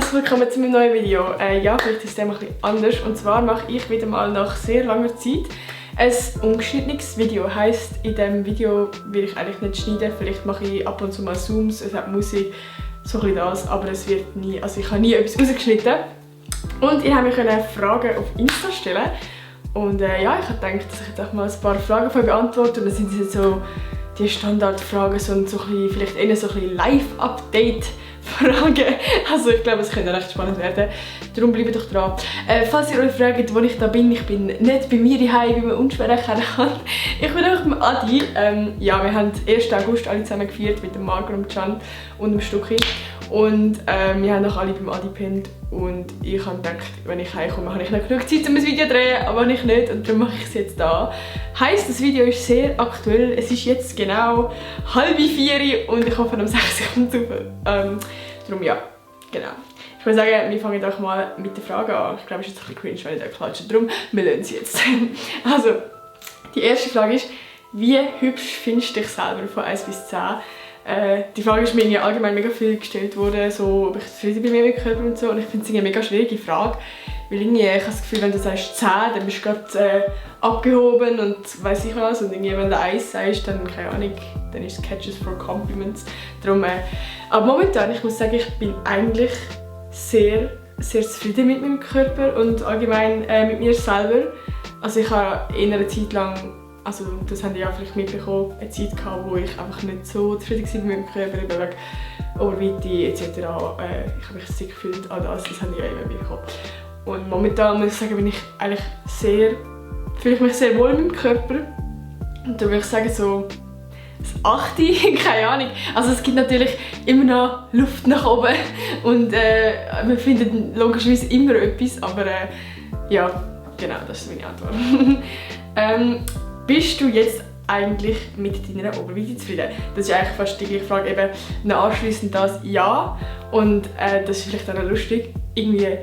herzlich willkommen zu meinem neuen Video. Ja, vielleicht ist es ein bisschen anders. Und zwar mache ich wieder mal nach sehr langer Zeit ein ungeschnittenes Video. Heisst, in diesem Video will ich eigentlich nicht schneiden. Vielleicht mache ich ab und zu mal Zooms, es hat Musik, so ein bisschen das. Aber es wird nie, also ich habe nie etwas rausgeschnitten. Und ihr habt mir Fragen auf Insta stellen. Und ja, ich habe gedacht, dass ich jetzt auch mal ein paar Fragen von euch beantworte. Und das sind so die Standardfragen, so ein bisschen, vielleicht eher so ein bisschen Live-Update-Fragen. Also ich glaube, es könnte recht spannend werden. Darum bleibt doch dran. Falls ihr euch fragt, wo ich da bin, ich bin nicht bei mir daheim, wie man unschwer erkennen kann. Ich bin auch mit Adi. Ja, wir haben den 1. August alle zusammen gefeiert mit dem Marco und Can und dem Stucki. Und wir haben auch alle beim Adi gepennt. Und ich habe gedacht, wenn ich heimkomme, habe ich noch genug Zeit, um ein Video zu drehen, aber nicht, und darum mache ich es jetzt da. Heisst, das Video ist sehr aktuell. Es ist jetzt genau 3:30 und ich hoffe, um 6 Uhr kommt es raus. Darum ja, genau. Ich würde sagen, wir fangen doch mal mit der Frage an. Ich glaube, es ist jetzt ein bisschen cringe, wenn ich da klatsche. Darum, wir lernen sie jetzt. Also, die erste Frage ist, wie hübsch findest du dich selber von 1 bis 10? Die Frage ist mir allgemein mega viel gestellt worden, so, ob ich zufrieden bin mit meinem Körper und so. Und ich finde es eine mega schwierige Frage. Weil irgendwie, ich habe das Gefühl, wenn du sagst 10, dann bist du gerade abgehoben und weiss ich was. Und irgendwie, wenn du 1 sagst, dann, keine Ahnung, dann ist es Catches for Compliments. Darum, aber momentan, ich muss sagen, ich bin eigentlich sehr, sehr zufrieden mit meinem Körper und allgemein mit mir selber. Also ich habe in einer Zeit lang, also das habt ihr ja vielleicht mitbekommen, eine Zeit gehabt, wo ich einfach nicht so zufrieden war mit meinem Körper, wegen Oberweite etc. Ich habe mich sick gefühlt, all das habt ihr ja immer mitbekommen. Und momentan muss ich sagen, bin ich eigentlich fühle ich mich sehr wohl mit meinem Körper. Und da würde ich sagen, so das 8, keine Ahnung. Also es gibt natürlich immer noch Luft nach oben und man findet logischerweise immer etwas, aber ja, genau, das ist meine Antwort. Bist du jetzt eigentlich mit deiner Oberweite zufrieden? Das ist eigentlich fast die gleiche Frage. Eben anschliessend das Ja. Und das ist vielleicht auch noch lustig. Irgendwie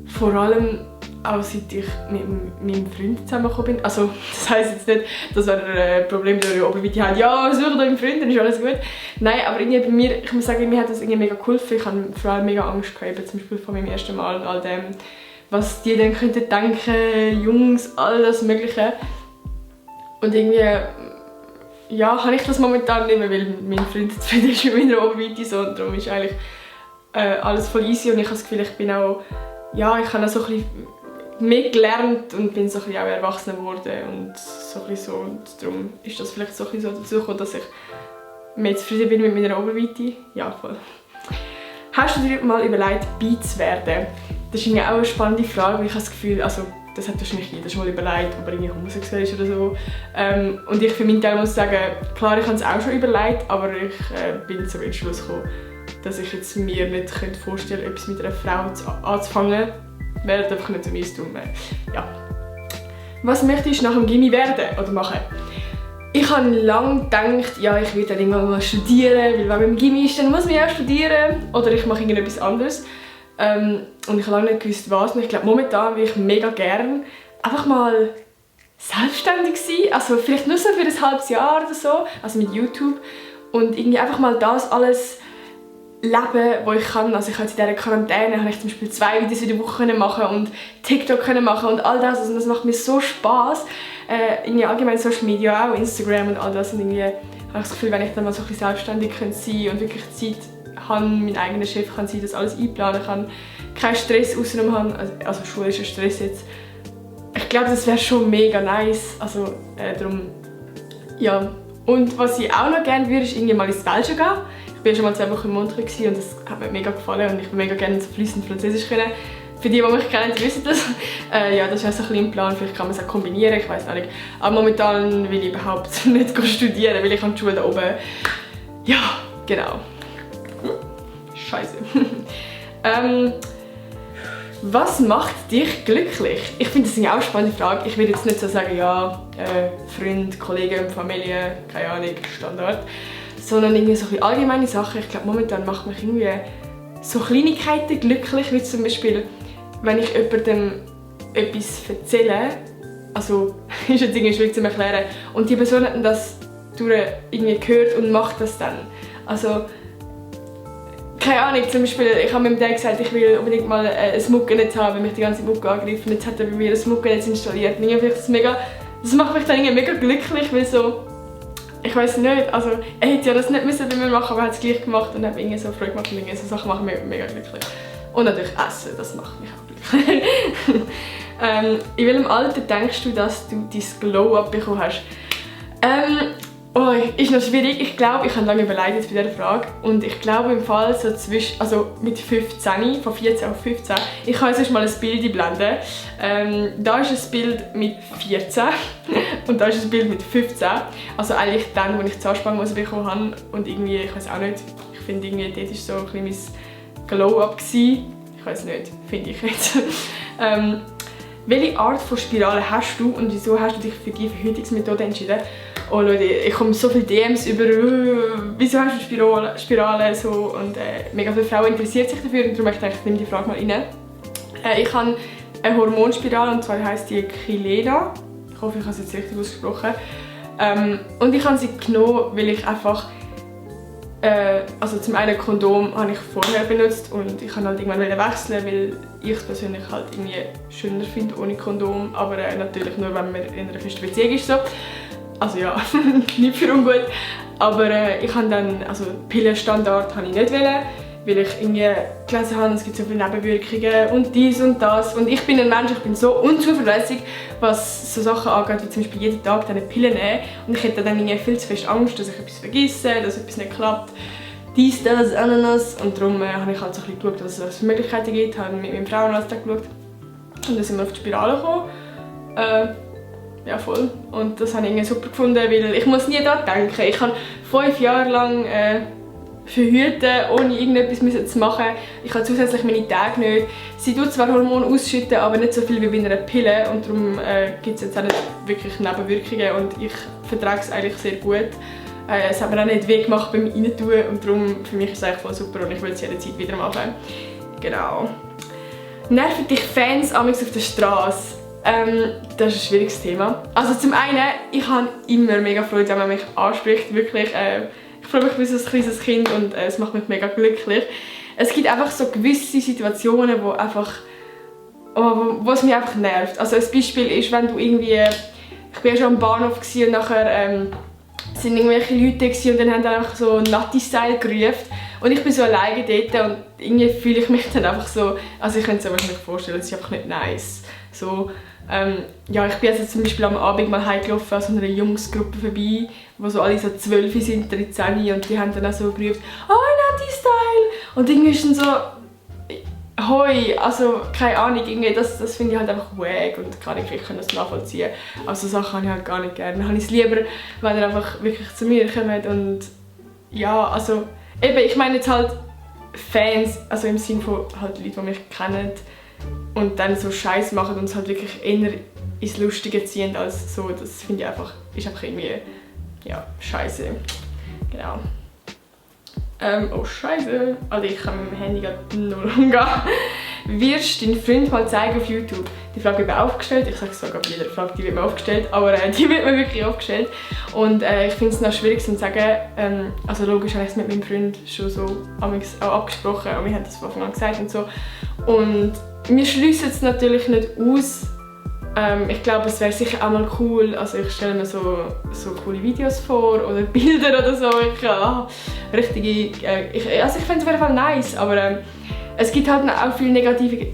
vor allem auch seit ich mit meinem Freund zusammengekommen bin. Also das heisst jetzt nicht, dass wenn ihr ein Problem mit eurer Oberweite habt, ja, sucht euch einen Freund, dann ist alles gut. Nein, aber irgendwie bei mir, ich muss sagen, mir hat das irgendwie mega geholfen. Ich hatte vor allem mega Angst gehabt, zum Beispiel von meinem ersten Mal und all dem, was die dann könnten denken, Jungs, all das Mögliche. Und irgendwie, ja, habe ich das momentan nicht mehr, weil mein Freund zufrieden ist mit meiner Oberweite so, und darum ist eigentlich alles voll easy und ich habe das Gefühl, ich bin auch, ja, ich habe auch so ein bisschen mehr gelernt und bin so ein bisschen auch erwachsener geworden und so ein bisschen so, und darum ist das vielleicht so ein bisschen so dazu gekommen, dass ich mehr zufrieden bin mit meiner Oberweite. Ja, voll. Hast du dir mal überlegt, bi zu werden? Das ist irgendwie auch eine spannende Frage, weil ich habe das Gefühl, also das hat wahrscheinlich jeder schon mal überlegt, ob er irgendwie homosexuell ist oder so. Und ich für meinen Teil muss sagen, klar, ich habe es auch schon überlegt, aber ich bin zum Entschluss gekommen, dass ich jetzt mir nicht vorstellen könnte, etwas mit einer Frau anzufangen. Wäre einfach nicht so meins, darum, ja. Was möchtest du nach dem Gymi werden oder machen? Ich habe lange gedacht, ja, ich werde dann irgendwann mal studieren, weil wenn man im Gymi ist, dann muss man ja auch studieren. Oder ich mache irgendetwas anderes. Und ich habe lange nicht gewusst, was. Und ich glaube, momentan würde ich mega gerne einfach mal selbstständig sein. Also vielleicht nur so für ein halbes Jahr oder so, also mit YouTube. Und irgendwie einfach mal das alles leben, was ich kann. Also ich habe jetzt in dieser Quarantäne habe ich zum Beispiel 2 Videos in der Woche machen und TikTok machen und all das. Also das macht mir so Spass. Irgendwie allgemein Social Media, auch Instagram und all das. Und irgendwie habe ich das Gefühl, wenn ich dann mal so ein bisschen selbstständig sein könnte und wirklich Zeit habe, mein eigener Chef kann sein, das alles einplanen kann, keinen Stress außenrum haben, also schulischer Stress jetzt. Ich glaube, das wäre schon mega nice. Also darum, ja. Und was ich auch noch gerne würde, ist irgendwie mal ins Belgien gehen. Ich war schon mal 2 Wochen in Montreux und das hat mir mega gefallen und ich würde mega gerne so fließend Französisch können. Für die mich kennen, die wissen das. Ja, das ist auch so ein bisschen im Plan, vielleicht kann man es auch kombinieren, ich weiß auch nicht. Aber momentan will ich überhaupt nicht studieren, weil ich an die Schule da oben. Ja, genau. Scheiße. Was macht dich glücklich? Ich finde das auch eine spannende Frage. Ich will jetzt nicht so sagen, ja, Freund, Kollegen, Familie, keine Ahnung, Standard. Sondern irgendwie so ein allgemeine Sachen. Ich glaube, momentan macht mich irgendwie so Kleinigkeiten glücklich, wie zum Beispiel, wenn ich jemandem etwas erzähle, also ist jetzt irgendwie schwierig zu erklären, und die Person hat das irgendwie gehört und macht das dann. Also keine Ahnung, zum Beispiel, ich habe meinem Dad gesagt, ich will unbedingt mal ein Muckennetz haben, weil mich die ganze Mucke angegriffen und jetzt hat er bei mir ein Muckennetz installiert. Und irgendwie das macht mich dann irgendwie mega glücklich, weil so, ich weiß nicht, also er hätte ja das nicht müssen bei mir machen, aber er hat es gleich gemacht und hat irgendwie so Freude gemacht und irgendwie so Sachen machen mich mega glücklich. Und natürlich Essen, das macht mich auch glücklich. In welchem Alter denkst du, dass du dein Glow-Up bekommen hast? Oh, ist noch schwierig. Ich glaube, ich habe lange überlegt bei dieser Frage. Und ich glaube im Fall so also mit 15, von 14 auf 15. Ich kann jetzt mal ein Bild einblenden. Da ist ein Bild mit 14 und da ist ein Bild mit 15. Also eigentlich dann, als ich Zahnspange bekommen habe. Und irgendwie, ich weiß auch nicht, ich finde irgendwie, dort war so ein bisschen mein Glow-Up. Ich weiß nicht, finde ich jetzt. Welche Art von Spirale hast du und wieso hast du dich für die Verhütungsmethode entschieden? Oh Leute, ich komme so viele DMs über wieso hast du Spirale so und mega viele Frauen interessieren sich dafür und darum möchte ich nehme die Frage mal rein. Ich habe eine Hormonspirale und zwar heisst die Kilena. Ich hoffe, ich habe es jetzt richtig ausgesprochen. Und ich habe sie genommen, weil ich einfach also zum einen Kondom habe ich vorher benutzt und ich kann halt irgendwann wechseln, weil ich es persönlich halt irgendwie schöner finde ohne Kondom, aber natürlich nur, wenn man in einer festen Beziehung ist so. Also ja, nicht für ungut. Aber ich habe dann, also Pillenstandard habe ich nicht wollen, weil ich irgendwie gelesen habe, es gibt so viele Nebenwirkungen und dies und das. Und ich bin ein Mensch, ich bin so unzuverlässig, was so Sachen angeht, wie zum Beispiel jeden Tag eine Pille nehmen. Und ich hätte dann irgendwie viel zu fest Angst, dass ich etwas vergesse, dass etwas nicht klappt. Dies, das, Ananas. Und darum habe ich halt so ein bisschen geschaut, was es für Möglichkeiten gibt. Ich habe mit meinem Frauenarzt geschaut. Und dann sind wir auf die Spirale gekommen. Ja, voll. Und das habe ich irgendwie super gefunden, weil ich muss nie daran denken. Ich habe 5 Jahre lang verhüten, ohne irgendetwas zu machen. Ich habe zusätzlich meine Tage nicht. Sie tut zwar Hormone ausschütten, aber nicht so viel wie bei einer Pille. Und darum gibt es jetzt auch nicht wirklich Nebenwirkungen und ich vertrage es eigentlich sehr gut. Es hat mir auch nicht weh gemacht beim Reintun und darum für mich ist es eigentlich voll super und ich will es jederzeit wieder machen. Genau. Nerven dich Fans amigs auf der Straße? Das ist ein schwieriges Thema. Also zum einen, ich habe immer mega Freude, wenn man mich anspricht, wirklich. Ich freue mich wie so ein kleines Kind und es macht mich mega glücklich. Es gibt einfach so gewisse Situationen, wo es mich einfach nervt. Also ein Beispiel ist, wenn du irgendwie, ich war ja schon am Bahnhof und nachher sind irgendwelche Leute und dann haben dann einfach so Natti-Style gerufen. Und ich bin so alleine dort und irgendwie fühle ich mich dann einfach so, also ich könnte es mir nicht vorstellen, das ist einfach nicht nice. So, ja, ich bin jetzt zum Beispiel am Abend mal heimgelaufen an so einer Jungsgruppe vorbei, wo so alle so 12 sind, 13 und die haben dann auch so gerufen, «Oh, Natti-Style!» Und irgendwie ist dann so, «Hoi!» Also, keine Ahnung, irgendwie, das finde ich halt einfach wack und kann ich das nachvollziehen. Also Sachen habe ich halt gar nicht gerne. Dann habe ich es lieber, wenn ihr einfach wirklich zu mir kommt und ja, also eben, ich meine jetzt halt Fans, also im Sinne von halt Leute, die mich kennen und dann so Scheiß machen und es halt wirklich eher ins Lustige ziehen als so, das finde ich einfach, ist einfach irgendwie, ja, scheiße. Genau. Oh scheiße, also ich kann mit dem Handy gerade null umgehen. Wirst du deinen Freund mal zeigen auf YouTube? Die Frage wird mir aufgestellt, ich sage es sogar bei jeder Frage, die wird mir aufgestellt, aber die wird mir wirklich aufgestellt. Und ich finde es noch schwierig zu sagen, also logisch habe ich es mit meinem Freund schon so auch abgesprochen und wir haben das von Anfang an gesagt und so. Und wir schliessen es natürlich nicht aus. Ich glaube, es wäre sicher auch mal cool, also ich stelle mir so coole Videos vor oder Bilder oder so. Also ich finde es auf jeden Fall nice, aber es gibt halt auch viele negative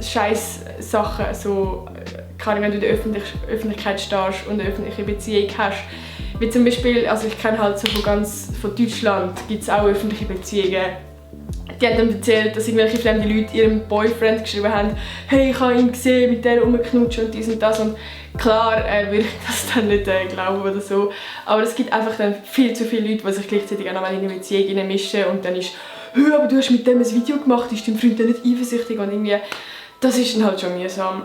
Scheiß-Sachen, so, wenn du in der Öffentlichkeit stehst und eine öffentliche Beziehung hast. Wie zum Beispiel, also ich kenne halt so von Deutschland gibt es auch öffentliche Beziehungen. Die haben dann erzählt, dass irgendwelche fremde Leute ihrem Boyfriend geschrieben haben, «Hey, ich habe ihn gesehen, mit der rumknutschen und dies und das.» Und klar würde ich das dann nicht glauben oder so. Aber es gibt einfach dann viel zu viele Leute, die sich gleichzeitig auch noch mal in eine Beziehung mischen und dann ist «Hey, aber du hast mit dem ein Video gemacht, ist dein Freund dann nicht eifersüchtig?» Und irgendwie, das ist dann halt schon mühsam.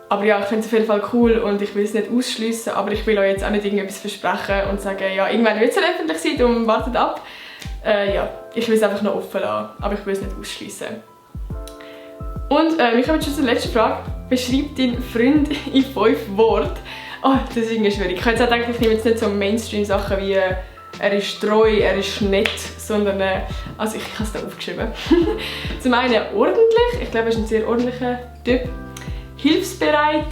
Aber ja, ich finde es auf jeden Fall cool und ich will es nicht ausschliessen, aber ich will euch jetzt auch nicht irgendetwas versprechen und sagen, ja, irgendwann wird es öffentlich sein, darum wartet ab. Ja, ich will es einfach noch offen lassen, aber ich will es nicht ausschliessen. Und wir kommen schon zur letzten Frage. Beschreib deinen Freund in 5 Worten. Oh, das ist irgendwie schwierig. Ich hätte jetzt auch gedacht, ich nehme jetzt nicht so Mainstream-Sachen wie er ist treu, er ist nett, sondern also ich habe es da aufgeschrieben. Zum einen ordentlich, ich glaube, er ist ein sehr ordentlicher Typ, hilfsbereit,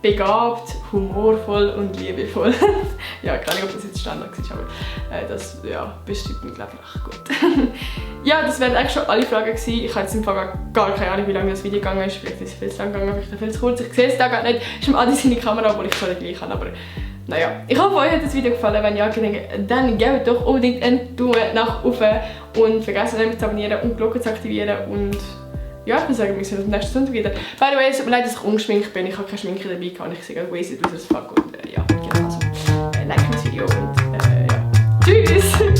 begabt, humorvoll und liebevoll. Ja, keine Ahnung, ob das jetzt Standard ist, aber das ja, beschreibt mich, glaube ich, recht gut. Ja, das wären eigentlich schon alle Fragen gewesen. Ich habe jetzt im Fall gar keine Ahnung, wie lange das Video gegangen ist. Vielleicht ist es viel zu lang gegangen, vielleicht viel zu kurz. Ich sehe es da gar nicht. Es ist im Adi seine Kamera, obwohl ich schon gleich habe, aber naja. Ich hoffe, euch hat das Video gefallen. Wenn ja, dann gebt doch unbedingt einen Daumen nach oben und vergesst nicht zu abonnieren und die Glocke zu aktivieren. Und ja, ich würde sagen, wir sehen uns nächsten Sonntag wieder. By the way, es tut mir leid, dass ich ungeschminkt bin. Ich habe keine Schminke dabei gehabt. Ich sehe wasted aus als fuck. Und ja, genau. Also, like das Video und ja. Tschüss!